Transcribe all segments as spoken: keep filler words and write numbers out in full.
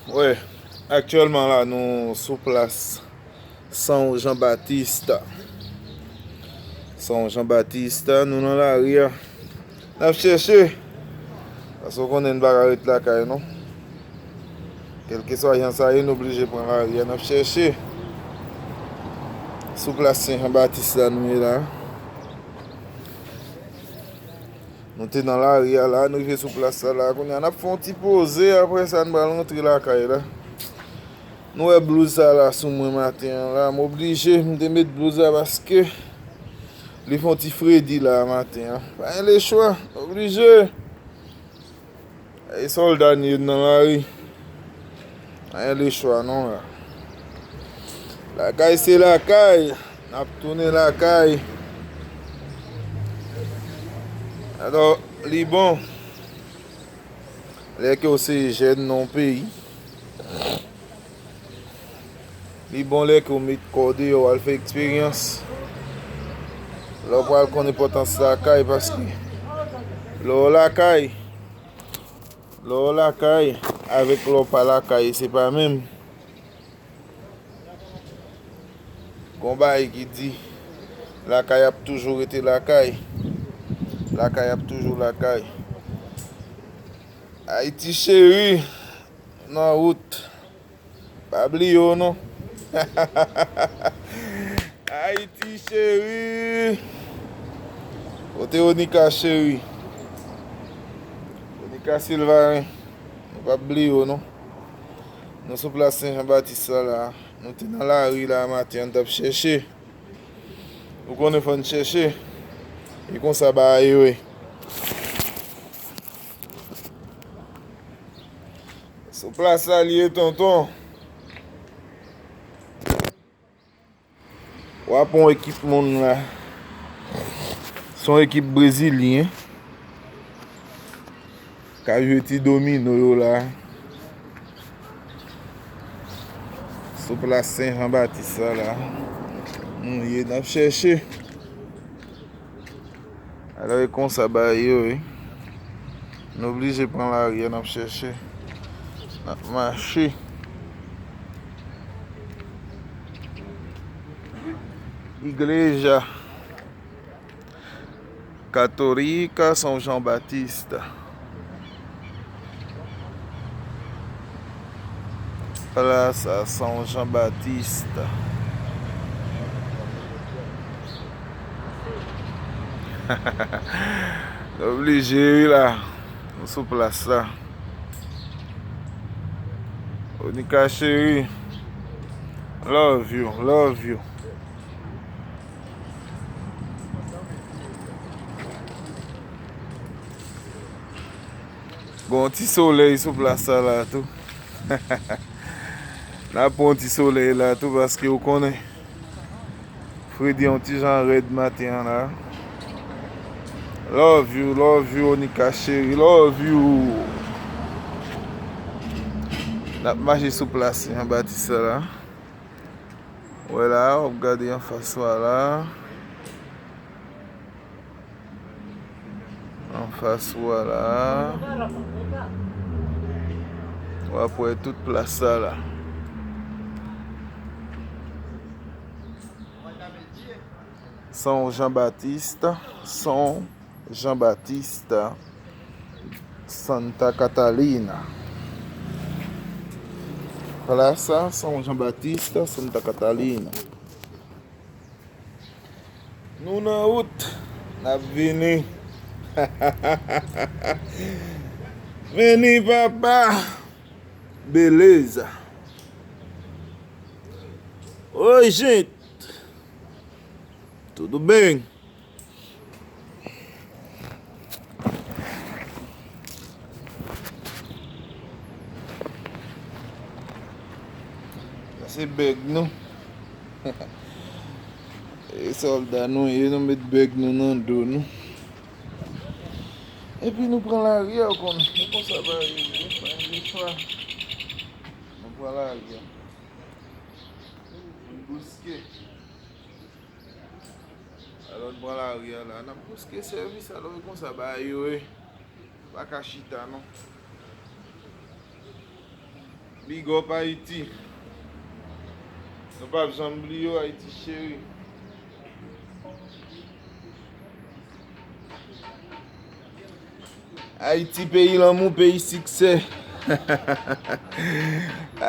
Wè, aktyèlman la, nou sou plas São João Batista. São João Batista, nou nan lari a. N ap chèche. Paske w konnen n pa ka ret lakay, non. Kèlkeswa jan sa ye, n oblije pran lari a, n ap chèche. Sou plas Sen Jan Batis la nou ye la. Nou te nan lari a la, nou rive sou plas la la. Kounye a, n ap fè yon ti poze, apre sa, n pral rantre lakay la. Nou wè blouz sa la sou mwen maten an la. M oblije, m te met blouz la paske li fè yon ti fredi la maten an. Pa gen lechwa, oblije. E sòlda n ye nan lari. Pa gen lechwa non la. Lakay se lakay. N ap tounen lakay. Alò, li bon. Lè ke w se jèn nan yon peyi, li bon lè ke w met kò w deyò, w al fè eksperyans. Lè w pral konn enpòtans lakay, paske lè w lakay, lè w lakay avèk lè w pa lakay, se pa menm. Gon bagay ki di, lakay ap toujou rete lakay. Lakay ap toujou lakay. Ayiti cheri, nan wout. Pa bliye w non. Ayiti cheri. Kote Onika cheri? Onika Silvarin. Nou p ap bliye w non. Nou sou plas Sen Jan Batis la la. Nou te nan lari la maten an, n t ap chèche. Ou konnen fò n chèche. E konsa bagay yo ye. Sou plas la li ye tonton. W ap yon ekip moun la. Se yon ekip brezilyen. K ap jwe ti domino yo la. Sou plas Sen Jan Batis sa la. Nou ye, n ap chèche. Alò, e konsa bagay yo ye. Nou oblije pran lari a, n ap chèche. N ap mache. Igreja Católica São João Batista. Plas São João Batista. Nou oblije wi la. Nou sou plas la. Onika cheri. Love you, love you. Gon ti solèy sou plas sa la tou. N ap pran ti solèy la tou paske ou konnen fredi yon ti jan rèd maten an la. Love you, love you, Onika cheri, love you. N ap mache sou plas Jan Batis la. Wè la, w ap gade anfas ou a la. Anfas ou a la. W ap wè tout plas sa la. São João Batista, São João Batista, Santa Catarina. Plas São João Batista, Santa Catarina. Nou nan wout, n ap vini. Vini, papa. Beleza. Oi, gente. Tudo bem? Sa se bèg nou. E sòlda nou ye, nou met bèg nou nan do nou. Epi nou pran lari a, ou konnen. E konsa bagay yo ye, pa gen chwa. Nou pran lari a. Nou bouske. Alò, n pran lari a la. N ap bouske sèvis, alò, e konsa bagay yo ye. Pa ka chita, non. Big up Ayiti. Nou p ap janm bliye w, Ayiti cheri. Ayiti peyi lanmou, peyi siksè.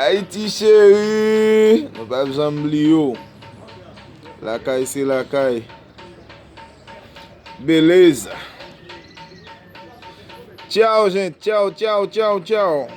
Ayiti cheri, nou p ap janm bliye w. Lakay se lakay. Beleza. Tchao, gente. Tchao, tchao, tchao, tchao.